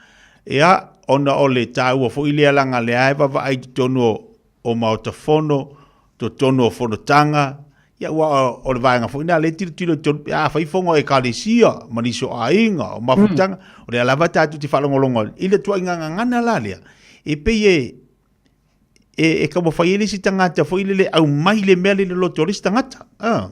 Ia, ona o le taua foi lea leaga lea e vaavaai i totonu o, o Maota Fono, totonu o fonotaga, ia aua o le vaega foi lena lea e tilotilo i totonu pe a fai fono a Ekalesia ma nisi o aiga, o mafutaga, o lea lava tatou te faalogologo i le ituaiga gagana la lea, e pei e, e, e taumafai ai le isi tagata foi lele aumai le mea lea i le loto o le isi tagata. Ah.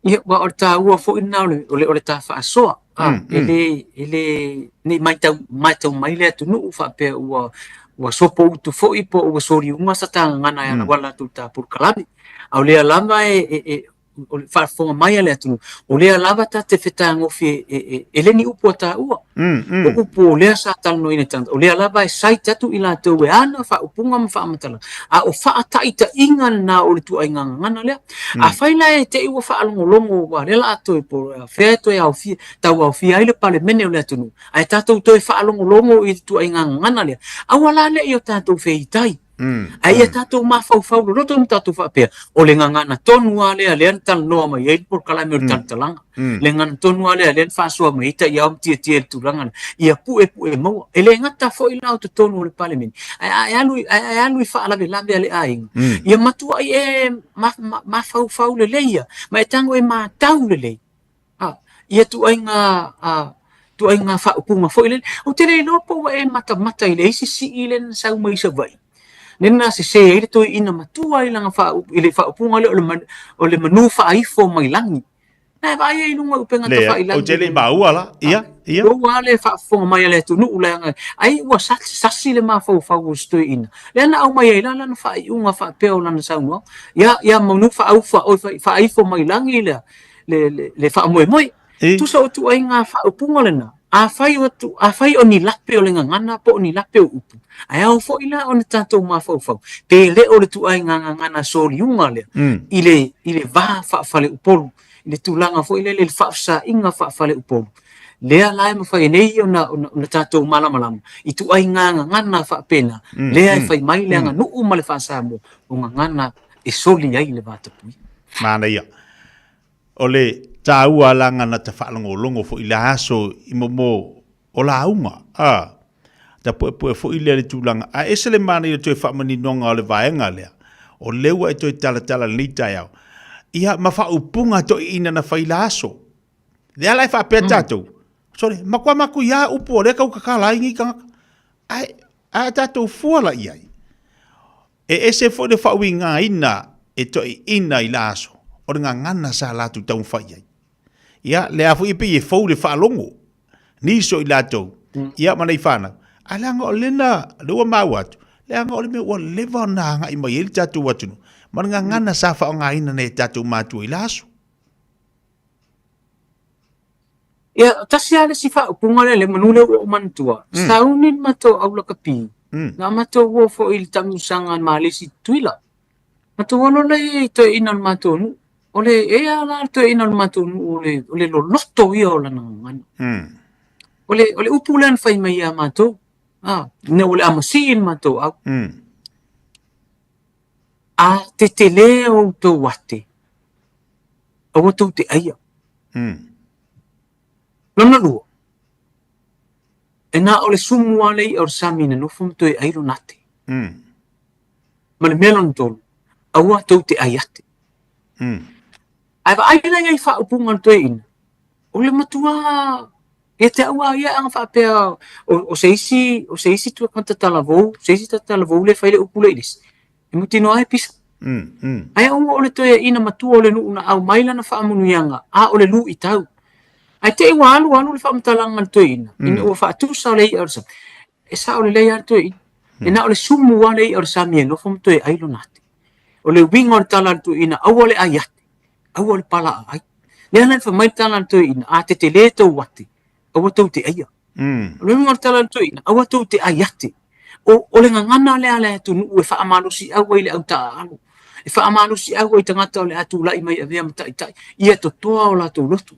Ia, aua o le taua foi lena o le, o le, o le ta faasoa. Ah, e le, e le, ne i matau, matau mai le atunuu faapea ua, ua sopoutu foi po o ua soliuga sa ta gagana e ala atu i le ta polokalame. A o lea lava e, e, e, o le faafofoga mai a le atunuu, o lea lava ta te fetagofi e, e, e, e le ni upu a taua. O upu o lea sa talanoaina i tagata, o lea lava e cite atu i latou e ana faaupuga ma faamatalaga, a o faataitaiga lena o le ituaiga gagana lea. Afai la e te i ua faalogologo aua o lea o le a toe po o fea e toe aofia, tau aofia ai le Palemene o le atunuu, ae tatou toe faalogologo i le ituaiga gagana lea, aua la ne i o tatou feitai. Ae ia tatou mafaufau loloto ma tatou faapea, o le gagana tonu lava lea lea na talanoa mai ai le polokalame o le talatalaga. Le gagana tonu lava lea lea na faasoa mai ai taiao ma tietie i le tulaga lea. Ia puepue maua. E le gata foi la o totonu o le Palemene, ae a e alu, ae a e alu i faalavelave a le aiga, ia matuai e mafaufau lelei ia, ma e tago e matau lelei. A, ia ituaiga, a, ituaiga faaupuga foi lele. Ou te le iloa po ua e matamata i le isi sii lea na sau mai Savaii, lea na sese ai le toeaina matua i lana faaupu, i le faaupuga lea o le manu, o le manu faaifo mai lagi. Na e vaai ai i luga o upega tafailagi. Ou te le i maua la. Ia, ia. Ua lava le faafofoga mai a le atunuu leaga ai ua sasi, sasi le mafaufau o si toeaina. Lea na aumai ai la lana faaiuga faapea o lana saunoaga. Ia, ia manu faaufa, oi, faaifo mai lagi lea. le, le, le faamoemoe. E. Tusa o ituaiga faaupuga lena, afai o, tu, afai o ni lape o le gagana po o ni lape o upu, ae ao foi la ona tatou mafaufau, pe le o le ituaiga gagana soliuga lea, i le, i le va faafaleupolu, i le tulaga foi lele i le faafesaiga faafaleupolu, lea la e mafai ai nei ona, ona, ona tatou malamalama i ituaiga gagana faapena, lea e fai mai le aganuu ma le faa-Samoa, o gagana e soli ai le vatapuia. Manaia. O le taua laga na ta faalogologo foi i le aso i mo o lauga, a, ta puepue foi lea i le tulaga, ae ese le manaia o le toe faamaninoga o le vaega lea, o lea ua e toe talatala i lenei taeao, ia ma faaupuga toeaiina na fai i le aso. Lea la e faapea tatou, sole, matua matuia upu o lea tau tatala ai nei tagata. Ae, a tatou fua la i ai, e ese foi le faauigaina e toeaiina i la aso, o le gagana sa latou taumafai i ai. Ia, lea foi e pei e fou le faalogo, nisi o i latou, ia ma nei fanau, ae leaga o lena, lea ua maua atu, leaga o le mea ua leva ona agai mai ai le tatou atunuu, ma le gagana sa faaaogaina nei e tatou matua i la aso. Ia, tasi lava le isi faaupuga lea le manu lea ua ou manatua. Sauni le matou au lakapi. Na matou o foi i le taamilosaga a le Malesi i Tutuila. Matou alo lea i toeaiina o le matou nuu. O le e a la le toeaina o le matou nuu o le, o le loloto ia o lana gagana. O le upu lea na fai mai ia matou. Ah, ina ua le amasii le matou au. A tetele outou ate, aua tou te aia. Lona lua, e na o le sumu lava le i'a o le sami na nofo ma toe ai lona ate. Ma le mea lona tolu, aua tou te ai ate. Ae vaai la ia i faaupuga a le toeaina, o le matua ia te au lava ia ana faapea o se isi o se isi tagata talavou, se isi tagata talavou lea e fai le upu lea i le isi, e mautinoa lava e pisa. Ae aua o le toeaina matua o le nuu na aumai lana faamanuiaga, a o le luitau. Ae te i ua alu alu le faamatalaga a le toeaina, ina ua faatusa le i'a o le sami, e sao lelei lava le toeaina. E na o le sumu lava le i'a o le sami e nofo ma toe ai lona ate. O le uiga o le tala a le toeaina, aua le ai ate, aua le pala aai. Lea la e fai mai le tala a le toeaina, a tetele tou ate, aua tou te aia. O le uiga o le tala a le toeaina, aua tou te ai ate. O le gagana lea a le atunuu e faamalosiau ai le au taaalo, e faamalosiau ai tagata o le a tulai mai e avea ma taitai, ia totoa o latou loto.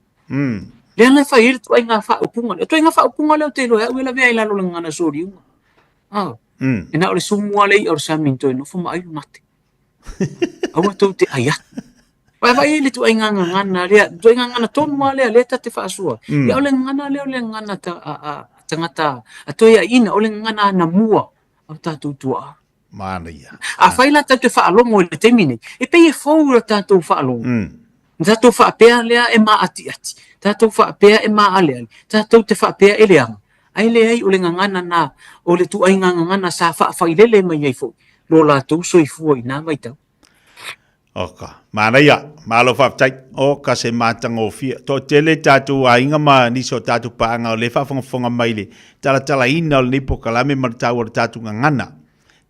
Lea la e fai ai le ituaiga faaupuga lea. O ituaiga faaupuga lea ou te iloa e au e lavea ai i lalo o le gagana soliuga. E na o le sumu lava le i'a o le sami na toe nofo ma ai lona ate. Aua tou te ai atu. Vaai ai le ituaiga gagana lea, ituaiga gagana tonu lava lea, lea ta te faasoa. Ia o le gagana lea o le gagana a tagata a toeaiina, o le gagana anamua a o tatou tuaa. Manaia. Afai la tatou te faalogo i le taimi nei, e pei e fou i la tatou faalogo. Tatou faapea lea e maatiati, tatou faapea e maaleale, tatou te faapea e leaga. Ae leai, o le gagana na, o le ituaiga gagana sa faafailele mai ai foi lo latou soifua i na vaitau. Oka, manaia, malo faafetai. Oka se matagofie. Toatele tatou aiga ma nisi o tatou paaga o lea e faafogafoga mai i le talatalaina o lenei polokalame ma le taua o le tatou gagana.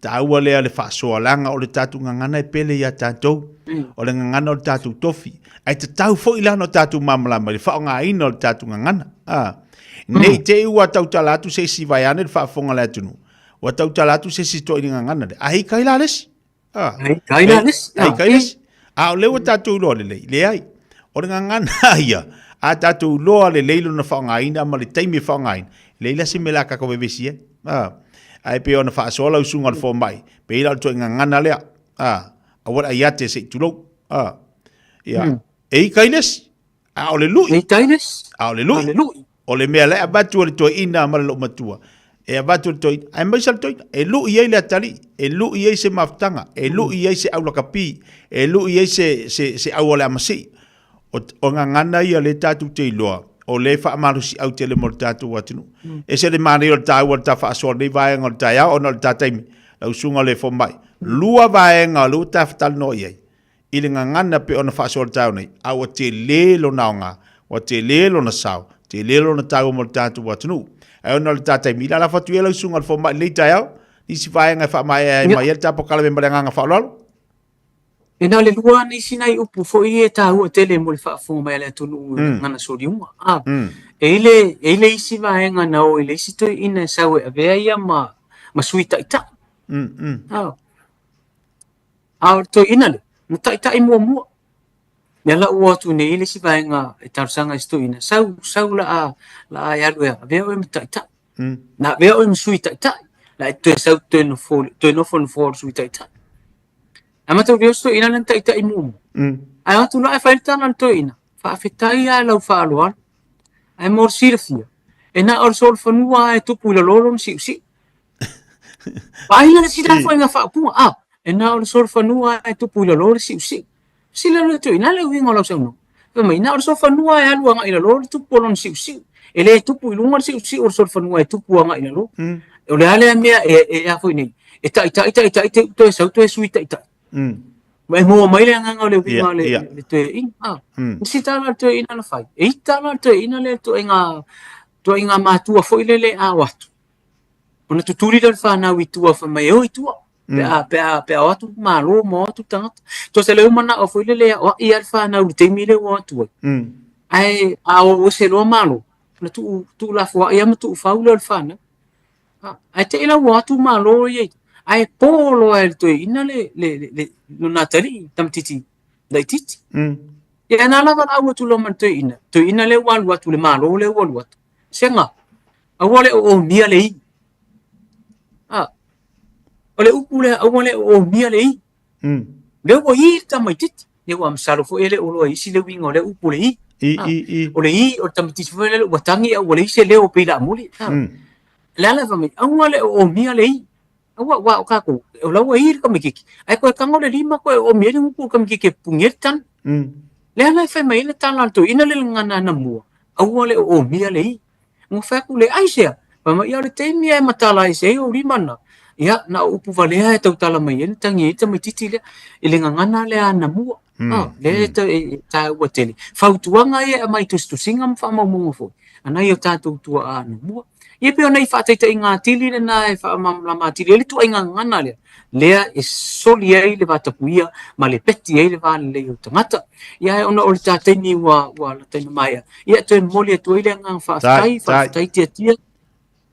Taua lea le faasoa leaga o le tatou gagana e pele ia tatou. O le gagana o le tatou tofi. Ae tatau foi la ona tatou malamalama i le faaaogaina o le tatou gagana. Ne i te i ua tautala atu se isi vaeane le faafofoga a le atunuu, ua tautala atu se isi toeaina gagana lea, ae i la le isi. Ai kai la le isi. Ai kai le isi. A o lea ua tatou iloa lelei, leai. O le gagana ia, a tatou iloa lelei lona faaaogaina ma le taimi e faaaogaina, leai la se mea o le a tatou vevesi ai. Ae pei ona faasoa lau susuga i le fomai, pei la o le ituaiga gagana lea, aua le ai ate se i tulou. Ia, e ika i le isi, a o le lui. E ika i le isi. A o le lui. Le lui. O le mea la e avatu e le toeaina ma le loomatua, e avatu e le toeaina, aemaise le toeaina, e lui ai le atalii, e lui ai se mafutaga, e lui ai se aulakapi, e lui ai se aualeamasii. O gagana ia lea tatou te iloa, o lea e faamalosiau tele mo le tatou atunuu. E ese le manaia o le taua o le ta faasoa o lenei vaega o le taeao ona o le ta taimi, lau susuga i le fomai. Lua vaega o lea ua ta talanoa i ai, i le gagana pei ona faasoa i le taeao nei, a ua tele lona aoga, ua tele lona sao, tele lona taua mo le tatou atunuu. Ae ona o le ta taimi, ia lafo atu ia lau susuga i le fomai i lenei taeao, nisi vaega e faamaea ai mai ai le ta polokalame ma le agaga faaaloalo. E na o le lua nisi nai upu foi e taua tele mo le faafofoga mai a le atunuu i le gagana soliuga. E i le, e i le isi vaega na o i le isi toeaina e sau e avea ia ma sui taitai. A o le toeaina lea, na taitai muamua. Lea la ua o atu nei le isi vaega e talosaga i si toeaina, sau, sau la a, la a e alu e avea oe ma taitai. Na avea oe ma sui taitai, la e toe sau toe nofo, toe nofo nofoa o le sui taitai. Ae mataulia o si toeaina lea na taitai muamua. Ae o atu la e fai le tala a le toeaina, faafetai lava i lau faaaloalo. Ae mo le silafia, e na o le solofanua lava e tupu i lalo lona siusiu. Vaai la le sida foi nga faaupuga, a, e na o le solofanua lava e tupu i lalo le siusiu. Sila le toeaina, le uiga o lau saunoaga. Fai mai, na o le solofanua e alu agai i lalo le tupu o lona siusiu. E le tupu i luga le siusiu o le solofanua e tupu agai i lalo. O le a lea mea e, e a foi nei, e taitai taitai te toe sau toe sui taitai. Ma e maua mai le agaga o le uiga o le, le toeaina. Ah, isi tala a le toeaina na fai. E ita la le toeaina lea ituaiga, ituaiga matua foi lele a o atu. Ona tutuli lea o le fanau i tua fai mai e o i tua. Pe a, pe a, pe a o atu malo ma o atu tagata. Tusa lea ua manao foi lele e aoai lava le fanau i le taimi lea ua o atu ai. Ae a o ese loa malo, ona tuu, tuulafoai lava ma tuufau lea o le fanau. Ae te i la ua o atu malo ia i, ae po loa e le toeaina le, le, le, le, lona atalii, tamaitiiti laitiiti. Ia na lava lau atu loa ma le toeaina, toeaina lea ua alu atu, le malo lea ua alu atu. Sega, aua le oomia le i. A, o le upu lea, aua le oomia le i. Lea ua i le tamaitiiti. Ia ua masalo foi e le o iloa e isi le uiga o lea upu le i. I, i, i. O le i o le tamaitiiti foi lea ua tagi a ua leai se leo pei laamuli. Le a la fai mai, aua le oomia le i. Aua, aua o tatou, o la ua i le tamaitiiti, ae toe tago le lima toe oomia ai le gutu o le tamaitiiti e pupuni ai le tala. Lea la e fai mai ai le tala a le toeaina lea i le gagana anamua, aua le oomia le i. Ua fai atu le aisea, fai mai, ia o le taimi lava e matala ese ai ou lima na, ia na o upu valea e tautala mai ai na tagi ai le tamaitiiti lea i le gagana lea anamua. Lea e taua tele. Fautuaga ia e aumai i tusitusiga ma faamaumauga foi a nai o tatou tuaa anamua. Ia pei o nai faataitaiga atili lena e faamalamalama atili ai le ituaiga gagana lea, lea e soli ai le vatapuia ma le peti ai le va lelei o tagata. Ia ae ona o le ta taimi ua ua lata ina maea, ia e toe momoli atu ai le agaga faafetai, faafetai Tiatia,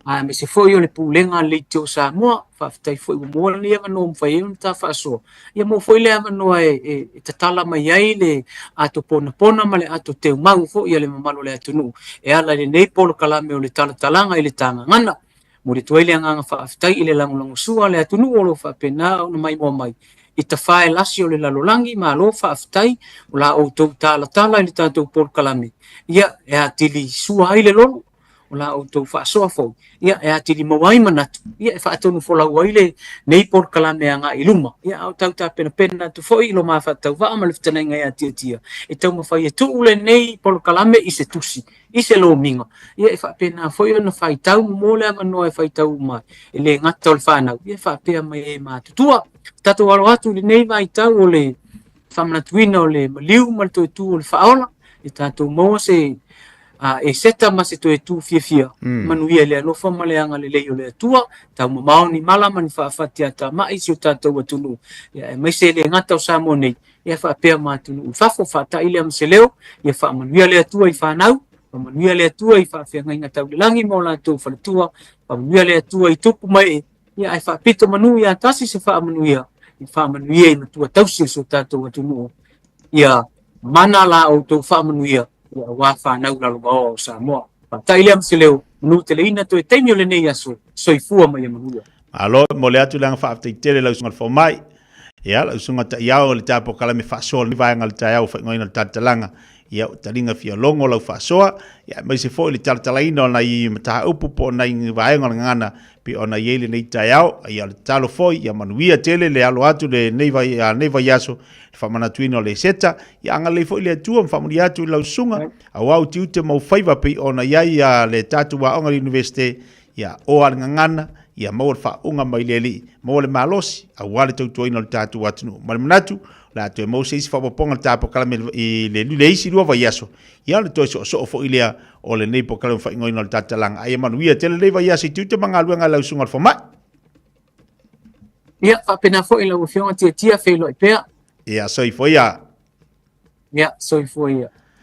aemaise foi o le Pulega a le Leitio o Samoa, faafetai foi ua maua lenei avanoa ua mafai ai ona ta faasoa. Ia maua foi le avanoa e, e tatala mai ai le ato ponapona ma le ato teumau foi a le mamalu o le atunuu e ala i lenei polokalame o le talatalaga i le Tagagana. Momoli atu ai le agaga faafetai i le lagolagosua a le atunuu o lo o faapena ona maimoa mai i tafae lasi o le lalolagi. Malo faafetai o la outou talatala i le tatou polokalame, ia e atili sua ai le lolo o la outou faasoa foi, ia e atili maua ai manatu, ia e faatonufolau ai lenei polokalame agai i luma. Ia a o tau tapenapena atu foi i lo ma faatauvaa ma le fetalaiga ia Tiatia, e taumafai e tuu lenei polokalame i se tusi, i se lomiga, ia e faapena foi ona faitau mo le avanoa e faitau uma ai, e le gata o le fanau, ia e faapea mai e matutua. Tatou alo atu i lenei vaitau o le faamanatuina o le maliu ma le toe tu o le faaola, ia tatou maua se eseta ma se toe tu fiafia, manuia i le alofa ma le agalelei o le Atua, taumamao ni mala ma ni faafatiatamai i si o tatou atunuu, ia aemaise e le gata o Samoa nei, ia faapea ma atunuu i fafo, faatai lea ma se leo, ia faamanuia le Atua i fanau, faamanuia le Atua i faafeagaiga tau i le lagi ma o latou faletua, faamanuia le Atua i tupu ma ee, ia ae faapito manu ia tasi se faamanuia, i faamanuia i matua tausi o si o tatou atunuu, ia mana la outou faamanuia, ia aua fanau lalovaoa o Samoa. Faafetai lea ma se leo, manuteleina toe taimi o lenei aso, soifua ma ia manuia. Malo, e momoli atu le agaga faafetai tele i lau Susuga i le Fomai. Ia, lau Susuga Ta'iao i le Polokalame Faasoa o lenei vaega o le taeao ua faaigoaina o le Talatalaga. Ia, ua taliga fia logo lau faasoa, ia aemaise foi le talatalaina o nai mataupu po o nai vaega o le gagana pei ona i ai lenei taeao. Ia, o le tatalo foi, ia manuia tele le alo atu lenei vai, lenei vaiaso, le faamanatuina o le Eseta. Ia agalelei foi le Atua ma faamanuia atu i lau susuga, aua utiute ma ou faiva pei ona i ai le tatou aoga i le Iunivesite. Ia oa le gagana, ia maua le faauuga mai le Alii, maua le malosi, aua le tautuaina o le tatou atunuu. Ma le manatu, o le a toe maua se isi faaopoopoga i le ta polokalame i le, le isi lua vaiaso, ia o le toe soosoo foi lea o lenei polokalame faaigoaina o le Talatalaga. Ae ia manuia tele lenei vaiaso i tiute ma galuega a lau Susuga i le Fomai. Ia, faapena foi lau Afioga Tiatia, feiloai pea. Ia, soifua ia. Ia, soifua ia.